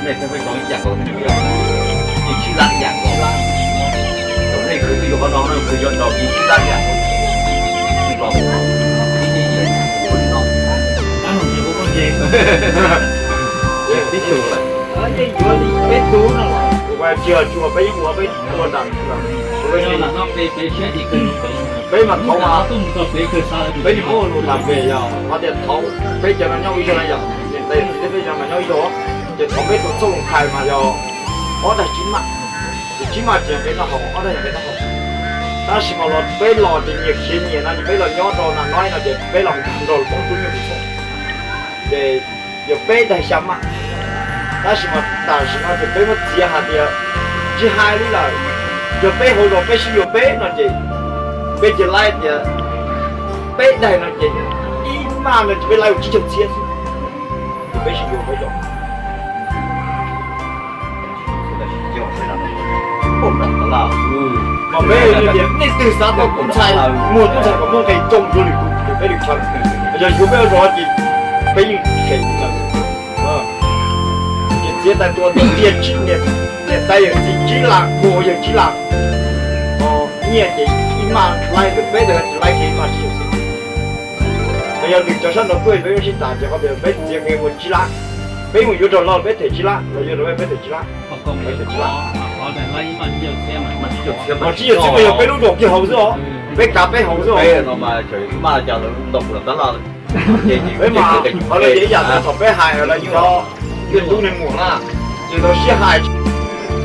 Tej peb tau ib yam nkaus thiab, yim tsib lab ib yam nkaus. Tam nej khwv twb yuav qhov no no, khwv yuav nrog yim tsib lab ib yam nkaus. Tib tug lawm. Tsis yog tsuas peb yeej ua peb ua nram, peb mas thaum mas peb tsis muaj lus tas pem yog qhov tias thaum peb cov no nyob ib zaug na yom, peb cov no nyob ib zaug, ces thaum peb tus txoj lus khais mas yog ob daig tsib maj, ces tsib maj ces yog nqe taub hau, ob daig yog nqe taub hau. Tab sis mas los peb los ces nyias khiav nyias no ces peb los nyob rau na no no ces peb los nkag nrog poob tub nyuj tus txooj, ces yog peb daig xya maj. Tab sis mas tam sim no ces peb muab txiav hais tias tsis hais li lawm, yog peb hauv zos peb sib yuav peb no ces peb cia li laib tias peb daig no ces ib maj no ces peb laib ua tsib caug txhiab xwb, ces peb sib yuav peb zos. Mas peb tias nej twg xav tau tub ntxhais, muaj tub ntxhais kom muaj nqis tsoo rau lwm tus, peb lwm chaw, yog yuav peb ua zos ces peb yeej them lawm. Ces txiav tais tua tias tiag tsib niam, niam tais yawm txiv tsib lam, kuv yawg tsib lam, nyiaj ces ib maj laib, peb tug tsis laib kiag ib maj tsib caug xwb. Mas yog lwm cov sab nraud tuaj peb sib tham ces qhov tias peb txiav nqe ua tsib lab, peb mus yuav rau lawv peb them tsib lab, los yuav rau peb them tsib lab, peb them tsib lab. Mas tsib caug txhiab mas yog peb lub zos kiag hauv xwb os, peb kav peb hauv xwb os. Peb mas qhov lawv ces ib yam li thaum peb hais lawv yeej tub neeg muam na, ces lawv siab hais.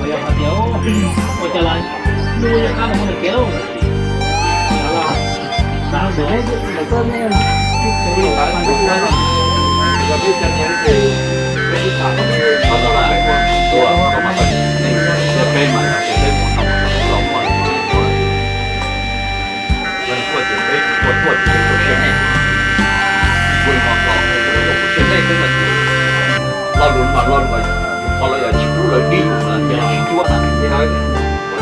Leej tuaj ces peb tuaj tuaj ces peb ua siab neej, ua li no los ua siab neej xwb no ces lo lus mas lo lus, qhov lawv yog tsis pub lawv dig los ces lawv tsis cuab na.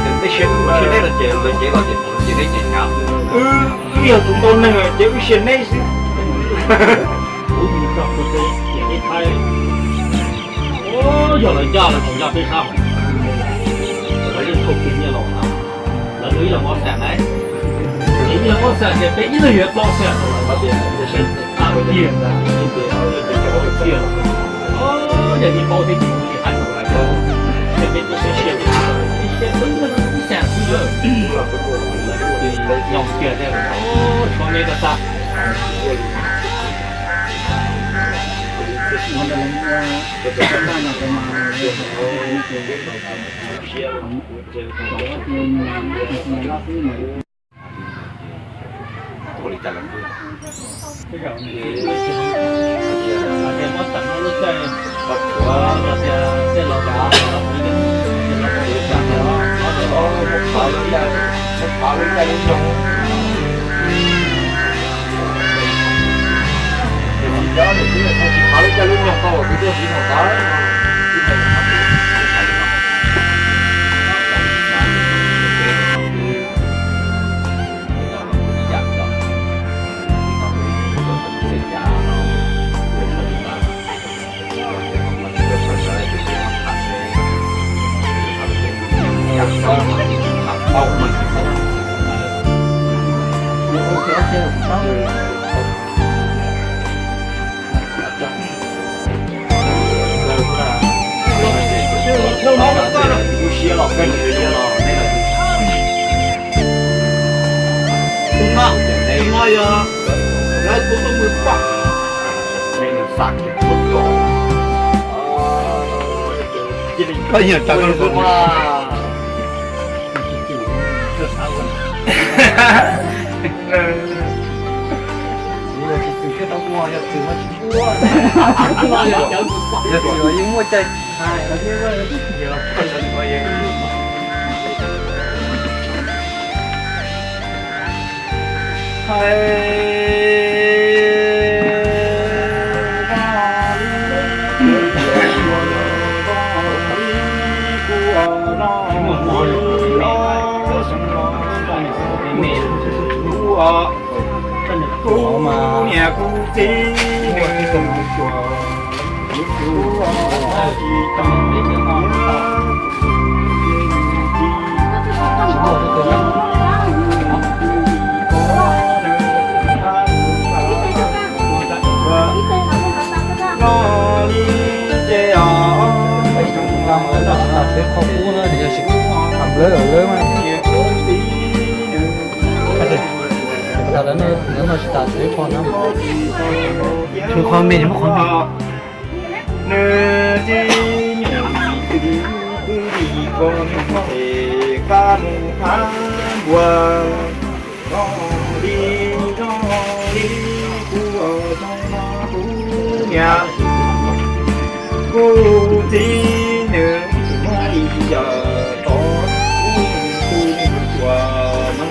Ces peb siab ua siab neej no ces lawv cev los ces ces neb ces nyav. Wb yog tus ntau neeg ces wb siab neej xwb. Yog lawv ncaj lawv tsis ncaj peb sab, lawv yeej thauj kiag nyiaj los na. Lawv ib los mob xam na, ib los mob xam ces peb ib leeg yuav plaub xam. Tiag, tiag, yog ib paub thiab ces ua li hais rau lawv, peb twb siab, siab ib xam xwb. Nyob kiag thiab, tshuav neb rau tag. Koj yog tau yog tsis muaj caij hais. Kuv niam kuv txiv nws tsuas, kuv tsis tau Qhov qub no yog tsis tham lawv lawv mas. Tsis tas lawv no tsis tas txawv qhov no. Tsis qhov me, muab qhov me. Nws tib nyuag kwv tij kwv tij ko nws qab mus phab npua, zoo li zoo li kuv zoo no kuv niam kuv txiv nws muaj li yam tod kuv kuv ua no.